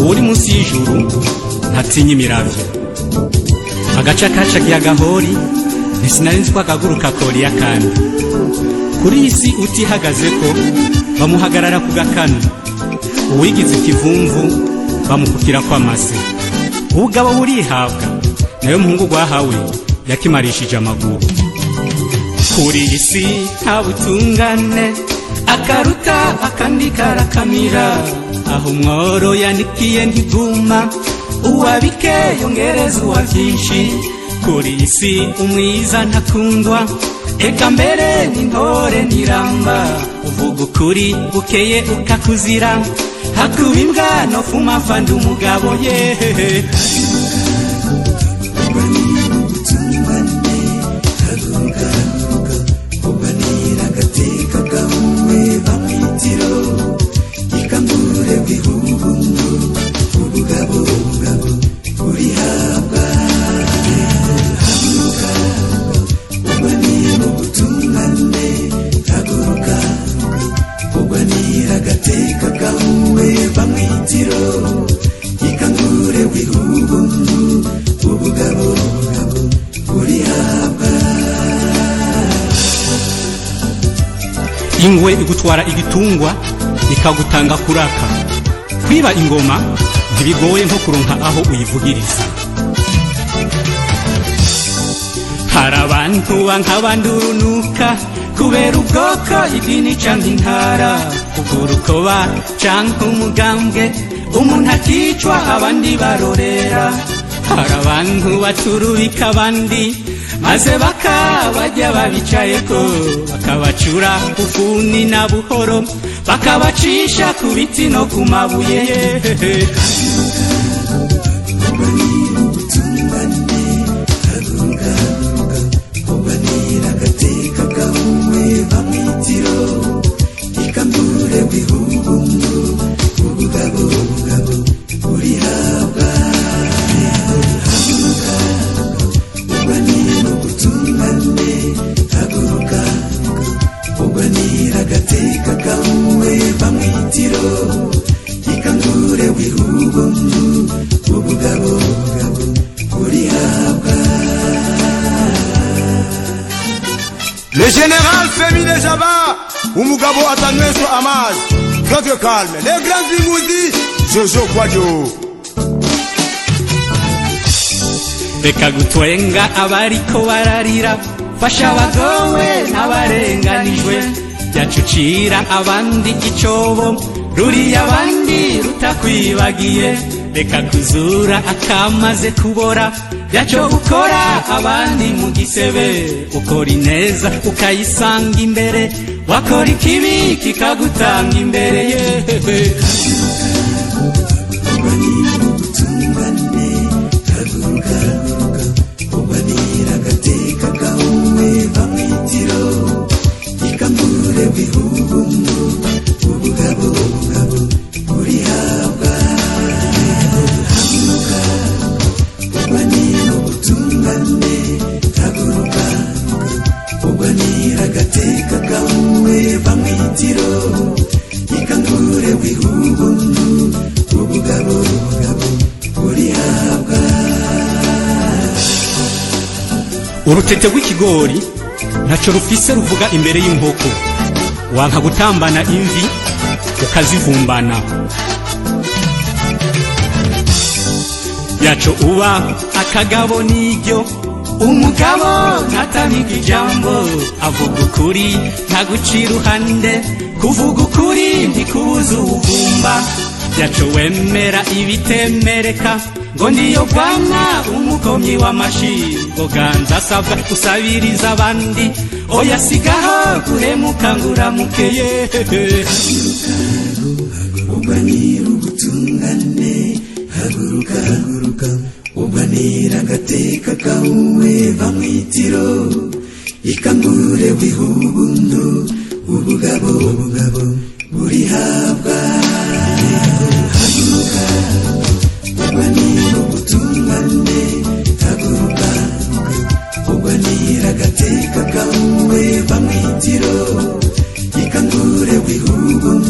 Uwuri munsi y'ijuru ntatinya imiravyo. Agaca kacagiye agahori, ntisinari nzi ko akaguruka koriya. Kandi kuri iyi si utihagazeko bamuhagarara ku gakanu, uwigize ikivumvu bamukukira kw'amase. Ubugabo burihabwa, nayo muhungu gwahawe yakimarishije amaguru. Kuri iyi si nta butungane, akaruta akandi karakamira. Aho umworo yanikiye ntiguma, uwabike yongereza uwa byinshi. Kuri iyi si umwiza ntakundwa, eka mbere n'intore ntiramba. Uvuga ukuri bukeye ukakuzira, hakuba imbwa no fuma ndi umugabo yehehe. Ubutungane, haguruka, haguruka, urwanira agateka kawe bamwitiro ikangure wihubuntu. Ubugabo, ubugabo burihabwa. Haguruka, urwanira ubutungane, haguruka, urwanira agateka kawe bamwitiro ikangure wihubuntu. Ubugabo, ubugabo burihabwa. Ingwe igutwara igitungwa ikagutanga kuraka. Kwiba ingoma ntibigoye nko kuronka aho uyivugiriza. Hari abantu bank'abandi urunuka kubera ubwoko, idini canke intara, ubwo urukoba canke umugambwe, umuntu akicwa abandi barorera. Hari abantu baturubika abandi maze bakabajya babicayeko, bakabacura ufuni na buhoro, bakabacisha ku biti no ku mabuye. Ubutungane, haguruka, haguruka, urwanira agateka kawe bamwitiro ikangure wihubuntu. Ubugabo, ubugabo burihabwa. Haguruka, urwanira ubutungane, haguruka, urwanira agateka kawe bamwitiro ikangure wihubuntu. Ubugabo, ubugabo burihabwa. Le général Femine Jaba, umugabo atanyweshwa amazi. Notre calme, les grands Zinguzi, Jojo Kwajo. Reka gutwenga abariko bararira, fasha abagowe n'abarenganijwe. Byacucira abandi icobo, ruriya abandi rutakwibagiye. Reka kuzura akamaze kubora, byaco ukora abandi mu gisebe. Ukora ineza ukayisanga imbere, wakora ikibi kikagutanga imbere yewe. Urwanira ubutungane, haguruka, haguruka, urwanira agateka kawe bamwitiro ikangure wihubuntu. Ubugabo, ubugabo burihabwa. Haguruka, urwanira ubutungane, haguruka, urwanira agateka kawe bamwitiro ikangure wihubuntu. Ubugabo, ubugabo burihabwa. Urutete rw'ikigori ntaco rufise ruvuga imbere y'inkoko. Wanka gutambana imvi ukazivumbana. Yaco uba akagabo n'iryo umugabo ntatamika ijambo, avuga ukuri ntaguca iruhande. Kuvuga ukuri ntikubuza ubugumba. Yaco wemera ibitemereka ngo ndiyo bwana umukomyi w'amashi, ngo ganza asabwa usabiriza abandi. Oya, sigaho guhemuka ngo uramukeye. Urwanira ubutungane, haguruka, haguruka, urwanira agateka kawe bamwitiro ikangure wihubuntu. Ubugabo, ubugabo burihabwa. Haguruka, urwanira ubutungane, haguruka, urwanira agateka kawe bamwitiro ikangure wihubuntu.